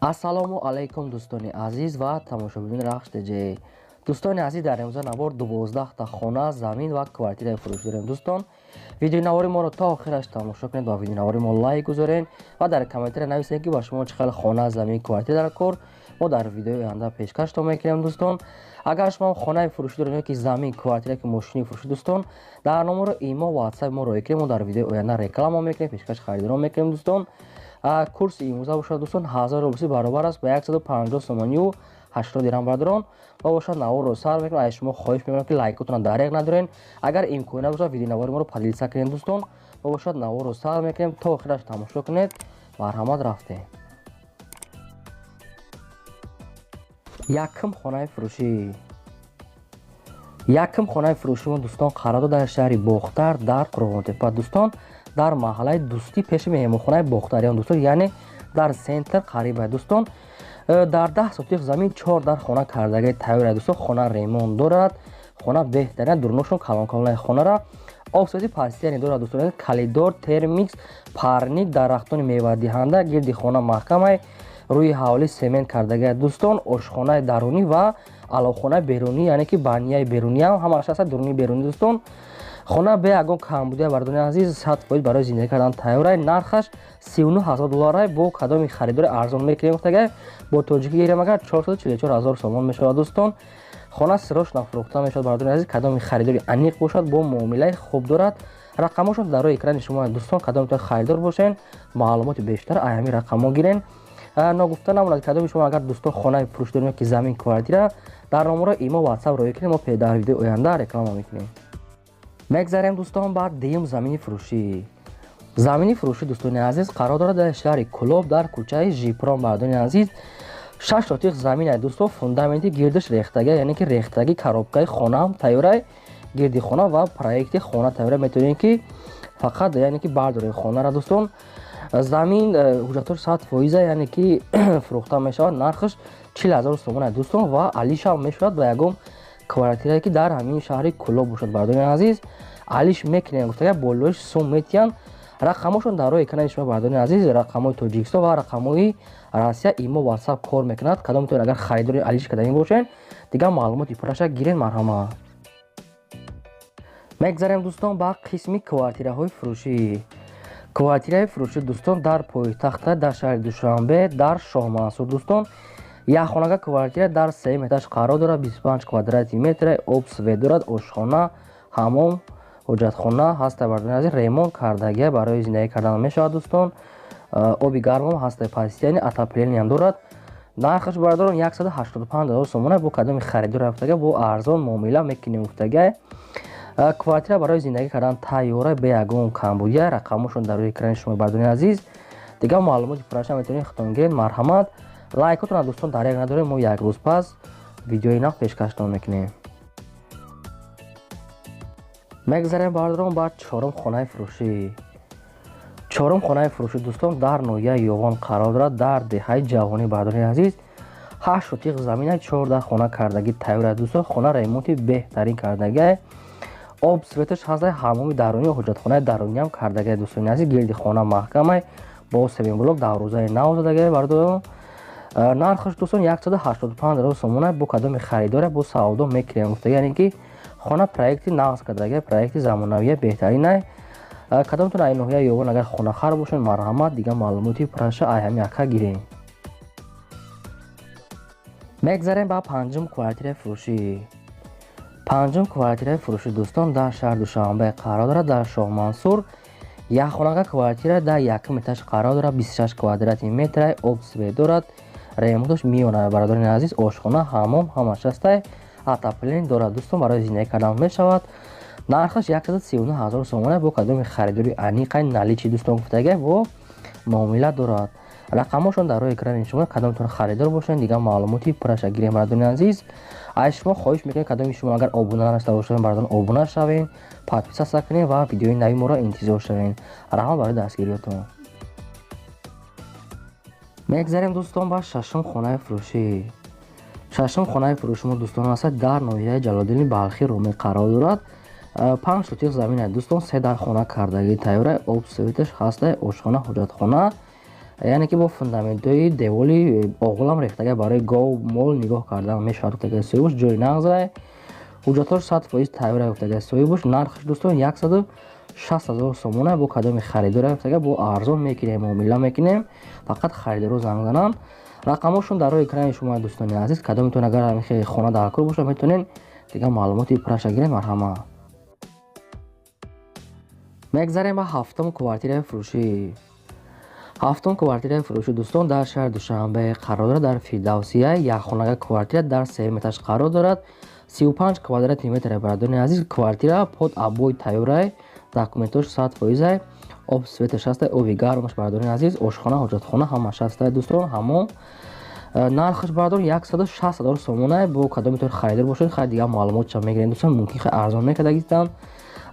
Ассалому алайкум дӯстони азиз ва тамошобинони Рахш ТЖ. Дӯстони азиз, дар имрӯза навор 12 та хона, замин ва квартираи фурӯш дорем. Дӯстон, видеонавори моро то охираш тамошо кунед ва видеонавори мо лайк гузоред ва дар комментария нависед, ки ба шумо чӣ хел хона, замин, квартира дар кор мо дар видеои оянда пешкаштон мекунем. Дӯстон, агар шумо хонаи фурӯшӣ доред ё ки замин, квартира, ки мошини фурӯшӣ, дӯстон, дар номеро имо, ватсап мо роҳӣ кунед, мо дар видеои оянда реклама мекунем, пешкаш харидорон мекунем. Дӯстон, курси имрӯза бошад, дӯстон, 1000 рубли баробар аст ба 150 сомонию 80 дирам. Бардорон, ва бошад, наворро сар мекунем. Аз шумо хоҳиш мекунам, ки лайкотонро дареғ надорен. Агар имкон набошад, видеонавори моро поделиться кунед. Дӯстон, ва бошад, наворро сар мекунем, то охираш тамошо кунед. Марҳамат, рафтем. Якум хонаи фурӯшӣ. Якум хонаи фурӯши мо, дӯстон, қарор дод дар шаҳри Бохтар, дар Қурғонтепа, дӯстон, дар маҳаллаи Дӯстӣ, пеши меҳмонхонаи Бохтариён, дӯстон, яъне дар центр қариба. Дӯстон, дар 10 сотих замин 4 дар хона кардаги тайёр. Дӯстон, хона ремонт дорад, хона беҳтарин, дурношон калонкалонаи хонара обсози пастияне дорад. Дӯстон, калидор, термикс, парник, дарахтони мевадиҳанда, гирди хона маҳкамай, рӯи ҳавлӣ семент кардагия. Дӯстон, ошхонаи дарунӣ ва аловхонаи берунӣ, яъне ки банияи беруниам ҳамааш аст, дуруни берунӣ. Дӯстон, хона бе ягон камбудия, бардони азиз, 100% барои зиндагӣ кардан тайёрай. Нархаш 39 000 долларай, бо кадоми харидори арзон мекунем гуфтагай. Бо тоҷикӣ гирем агар, 444 ҳазор сомон мешавад. Дӯстон, хона срочно фурӯхта мешавад. Бардони азиз, кадоми харидори аниқ бошад, бо муомилаи хуб дорад. Рақамошон дар рӯи экрани шумо. Дӯстон, кадомитон харидор бошен, маълумоти бештар ай ҳамин рақамҳо гирен. Ногуфта намонад, кадоми шумо агар, дӯстон, хонаи фурӯш дорем ки замин, квартира, дар номеро имо, ватсап роҳӣ кунем, мо дар видеои оянда реклама мекунем. Мегзарем, дӯстон, ба дуюм замини фурӯшӣ. Замини фурӯшӣ, дӯстони азиз, қарор дорад дар шаҳри Кӯлоб, дар кӯчаи Жипрон. Бардони азиз, 6 сотих замин, дӯстон, фундаменти гирдиш рехтага, яъне ки рехтаги, коробкаи хонаам тайёрай, гирди хона ва проекти хона тайёра, метавонем ки фақат, яъне ки бардорем хонара. Дӯстон, замин ҳуҷҷатош 100%, яъне ки фурӯхта мешавад. Нархаш 40 000 сомон, дӯстон, ва алишам мешавад ба ягон квартирае, ки дар ҳамин шаҳри Кӯлоб бошад. Бардони азиз, алиш мекунем гуфтага, болоиш сум метиҳанд. Рақамошон дар рӯи экрани шумо, бардони азиз, рақамҳои Тоҷикистон ва рақамҳои Россия, имо, ватсап кор мекунад. Кадомтон агар харидори алиш карданӣ бошед, дигар маълумоти пурраша гирен, марҳамат. Мегзарем, дӯстон, ба қисми квартираҳои фурӯшӣ. Квартираи фурӯшӣ, дӯстон, дар пойтахта, дар шаҳри Душанбе, дар Шоҳмансур. Дӯстон, якхонага квартира дар сеюм этаж қарор дорад, 25 квадрати метра, об, свет дорад, ошхона, ҳамом, ҳоҷатхона ҳаста. Бардони азиз, ремонт кардагия, барои зиндагӣ кардан мешавад. Дӯстон, оби гармам ҳаста, постоянный отоплениям дорад. Нархаш, бардорон, 185 ҳазор сомона, бо кадоми харидор рафтага, бо арзон муомила мекунем гуфтага. Квартира барои зиндагӣ кардан тайёра, бе ягон камбудия. Рақамошон дар рӯи экрани шумо, бардони азиз, дигар маълумоти пурраша метавонед худтон гиред. Марҳамат, лайкотонро, дӯстон, дареғ надорем. Мо як рӯз пас видеои нав пешкаштон мекунем. Мегзарем, бардорон, ба чорум хонаи фурӯшӣ. Чорум хонаи фурӯшӣ, дӯстон, дар ноҳияи Ёвон қарор дорад, дар деҳаи Ҷавонӣ. Бардони азиз, 8 сотиқ замина, 14 хона кардагӣ тайёр. Дӯстон, хона ремонти беҳтарин кардагиа, об, светаш ҳаста, ҳамоми дарунӣ, ҳоҷатхонаи даруниам кардагиа. Дӯстони азиз, гирди хона маҳкамай, бо семенблок, дарвозаи нав задагиа. Бардорон, нархаш, дӯстон, 185 ҳазор сомона, бо кадоми харидоре бо савдо мекунем гуфта, яъне ки хона проекти нағз кардагиа, проекти замонавия, беҳтаринай. Кадомтон ай ноҳияи Ёвон агар хонахар бошед, марҳамат, дигар маълумоти пурраша ай ҳами ака гирем. Мегзарем ба панҷум квартираи фурӯшӣ. Панҷум квартираи фурӯшӣ, дӯстон, дар шаҳри Душанбе қарор дорад, дар Шоҳмансур. Якхонага квартира дар якум этаж қарор дорад, 26 квадрати метра, об, свет дорад, ремонташ миёна. Бародарони азиз, ошхона, ҳамом ҳамаш ҳастай, отопление дорад. Дӯстон, барои зиндагӣ кардан мешавад. Нархаш 139 ҳазор сомона, бо кадоми харидори аниқай наличи, дӯстон, гуфтага, бо муомила дорад. Рақамошон дар рӯи экрани шумо. Кадомтон харидор бошед, дигар маълумоти пурраша гирем. Бардони азиз, аз шумо хоҳиш мекунем, кадоми шумо агар обуна нашуда бошед, бардон, обуна шавед, подписаться кунед ва видеои нави моро интизор шавед. Раҳмат барои дастгириётон. Мегзарем, дӯстон, ба шашум хонаи фурӯшӣ. Шашум хонаи фурӯши мо, дӯстон, аст дар ноҳияи Ҷалолиддини Балхӣ, Ромӣ қарор дорад. 5 сотиқ замин, дӯстон, се дар хона кардагӣ тайёра, об, светаш ҳаста, ошхона, ҳоҷатхона. Яъне ки бо фундаментҳои деволи оғулам рехтага барои гов мол нигоҳ кардан мешавад гуфтага соҳибаш. Ҷои нағзай, ҳуҷҷатҳош 100% тайёра гуфтага соҳибаш. Нархаш дӯстон 160 000 сомона. Бо кадоми харидора гуфтага бо арзон мекунем, муомила мекунем, фақат харидоро занг зананд. Рақамҳошон дар рӯи экрани шумо дӯстони азиз. Кадомитон агар ҳамин хона дар кор бошад, метавонед дигар маълумоти пурраша гиред. Марҳамат. Мегзарем ба ҳафтум квартираи фурӯшӣ. Ҳафтум квартираи фурӯшӣ дӯстон дар шаҳри Душанбе қарор дорад, дар Фирдавсия. Якхонага квартира дар сеюм этаж қарор дорад, 35 квадрати метр. Бародарони азиз, квартира под обой тайёрай, документош 100%, об светаш ҳастай, оби гармаш бародарони азиз, ошхона, ҳоҷатхона ҳамаш ҳастай дӯстон. Ҳамон нархаш бародарон 160 000 сомона. Бо кадомитон харидор бошед, хай дигар маълумотша мегирем дӯстон, мумкин хай арзон мекардагистанд.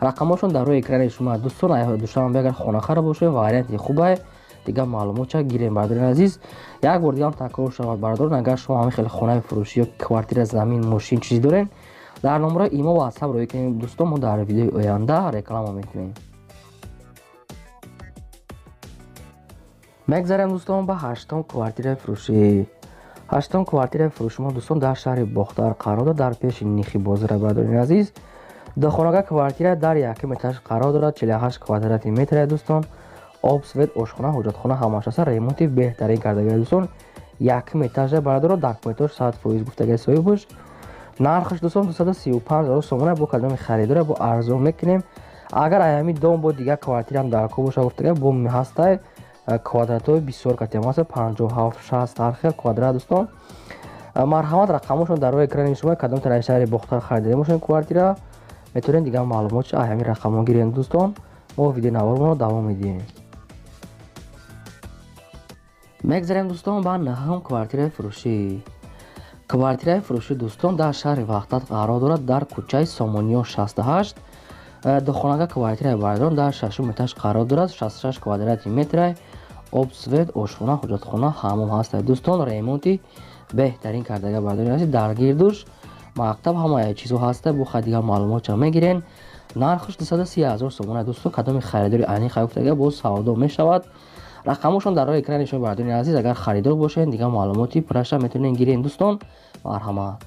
Рақамҳошон дар рӯи экрани шумо дӯстон. Душанбе агар хонахара бошед, варианти хубай, дигар маълумотша гирем бародарони азиз. Як бор дигар такрор шавад бародарон, агар шумо ҳамин хеле хонаи фурӯшӣ ё квартира, замин, мошин чизе доред, дар номраи имо ватсап роӣ кунем дӯстон, мо дар видеои оянда реклама мекунем. Мегзарем дӯстон ба ҳаштум квартираи фурӯшӣ. Ҳаштум квартираи фурӯши мо дӯстон дар шаҳри Бохтар қарор дорад, дар пеши Нихи бозора бародарони азиз. Духонага квартира дар якум этаж қарор дорад, 48 квадрати метр дӯстон. Об, свет, ошхона, ҳоҷатхона ҳамаш аст, ремонти беҳтарин кардагия дӯстон. Якум этажа бародаро, документош 100% гуфтагия соҳибаш. Нархаш дӯстон 235 000 сомона. Бо кадоми харидора бо арзон мекунем. Агар аями дом бо дигар квартираам дар кор боша гуфтагия бо ҳастай, квадратҳои бисёр катиам ҳаста, 57, 60 ҳар хел квадрат дӯстон. Марҳамат, рақамҳошон дар рӯи экрани шумо. Кадом тарафи шаҳри Бохтар харида бошед квартира, метавонед дигар маълумотша ҳамин рақамҳо гирем дӯстон. Мо видеонавормонро давом медиҳем. Мегзарем дӯстон ба наҳум квартираи фурӯшӣ. Квартираи фурӯшӣ дӯстон дар шаҳри Ваҳдат қарор дорад, дар кӯчаи Сомониён 68. Духонага квартираи бародарон дар шашум этаж қарор дорад, 66 квадрати метрай, об, свет, ошхона, ҳоҷатхона, ҳамом ҳастад дӯстон. Ремонти беҳтарин кардага бародарони азиз, дар гирдуш мактаб ҳамаи чизҳо ҳаста, бо хай дигар маълумотша мегирен. Нархаш 230 000 сомона дӯстон. Кадоми харидори аниқ гуфтага боз савдо мешавад. Рақамҳошон дар рӯи экрани шумо бародарони азиз. Агар харидор бошед, дигар маълумоти пурраша метавонед гирен дӯстон. Марҳамат.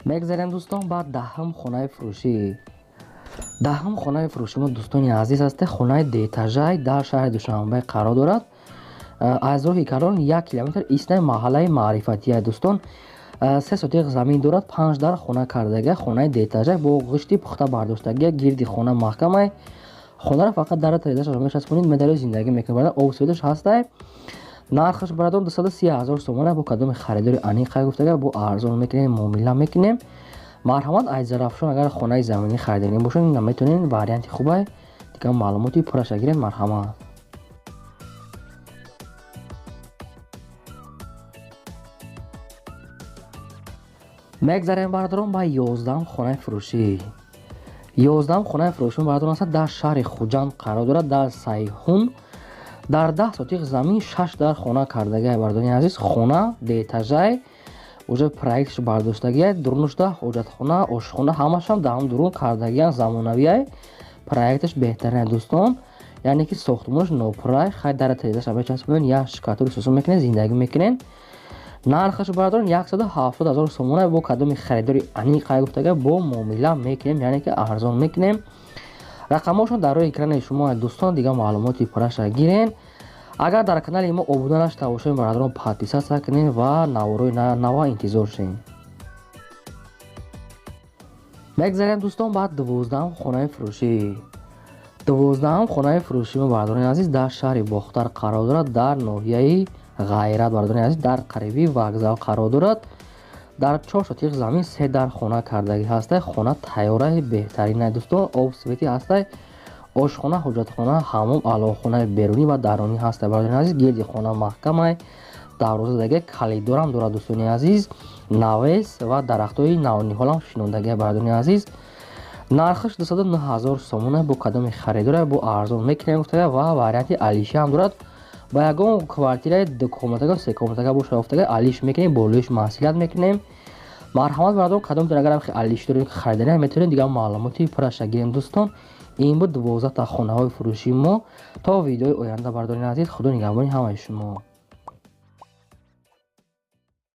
Мегзарем дӯстон ба даҳум хонаи фурӯшӣ. Даҳум хонаи фурӯши мо дӯстони азиз ҳаста, хонаи деэтажай дар шаҳри Душанбе қарор дорад. Аз роҳи Карон 1 километр истаи маҳаллаи Маърифатия дӯстон. 3 сотиқ замин дорад, 5 дар хона кардага, хонаи деэтажай бо ғишти пухта бардоштагия, гирди хона маҳкамай. Хонаро фақат дара тарезаша мечаспонед, медарои зиндагӣ мекунед. Об светаш ҳастай. Нархаш бародарон 230 000 сомона. Бо кадоми харидори аниқ хай гуфтага бо арзон мекунем, муомила мекунем. Марҳамат, аз Зарафшон агар хонаи заминӣ хариданӣ бошед, наметавонед, варианти хубай, дигар маълумоти пурраша гиред. Марҳамат. Мегзарем бародарон ба 11-ум хонаи фурӯшӣ. 11-ум хонаи фурӯшӣ бародарон аст дар шаҳри Хуҷанд қарор дорад, дар Сайҳун. Дар 10 сотиқ замин 6 дар хона кардагия бародарони азиз. Хона деэтажай, уже проектш бардоштагия, дурунушда ҳоҷатхона, ошхона ҳамашам дар ҳам дурун кардагиян, замонавиай, проекташ беҳтарин дӯстон. Яъне ки сохтмонаш нопурай, хай дара тарезаша мечаспонед, як шикатури сусун мекунед, зиндагӣ мекунед. Нархаш бародарон 170 000 сомона. Бо кадоми харидори аниқ хай гуфтага бо муомила мекунем, яъне ки арзон мекунем. Рақамҳошон дар рӯи экрани шумо дӯстон, дигар маълумоти пурраша гирен. Агар дар канали мо обуна нашуда бошед бародарон, подписаться кунед ва наворҳои нава интизор шавед. Мегзарем дӯстон ба 12-ум хонаи фурӯшӣ. 12-ум хонаи фурӯши мо бародарони азиз дар шаҳри Бохтар қарор дорад, дар ноҳияи Ғайрат бародарони азиз, дар қариби вокзал қарор дорад. Дар 4 сотиқ замин 3 дар хона кардагӣ ҳастай. Хона тайёраи беҳтарин дӯстон, об свети ҳастай, ошхона, ҳоҷатхона, ҳамом, алоқхонаи берунӣ ва дарунӣ ҳастай бародарони азиз. Гирди хона маҳкамай, дарвоза даге калидорам дорад дӯстони азиз. Навес ва дарахтҳои навниҳолам шинондагия бародарони азиз. Нархаш 209 000 сомона. Бо кадоми харидора бо арзон мекунем гуфтага ва варианти алиши ҳам дорад. Ба ягон квартираи дукомнатага, секомнатага боша гуфтага алиш мекунем, болоиш маҳсилият мекунем. Марҳамат, бародарон, кадомтон агар алиш дорем, харидани метавонед, дигар маълумоти пурраша гирем. Дӯстон, ин буд 12-та хонаҳои фурӯшии мо. То видеои оянда, бародарони азиз, Худо нигаҳбони ҳамаи шумо.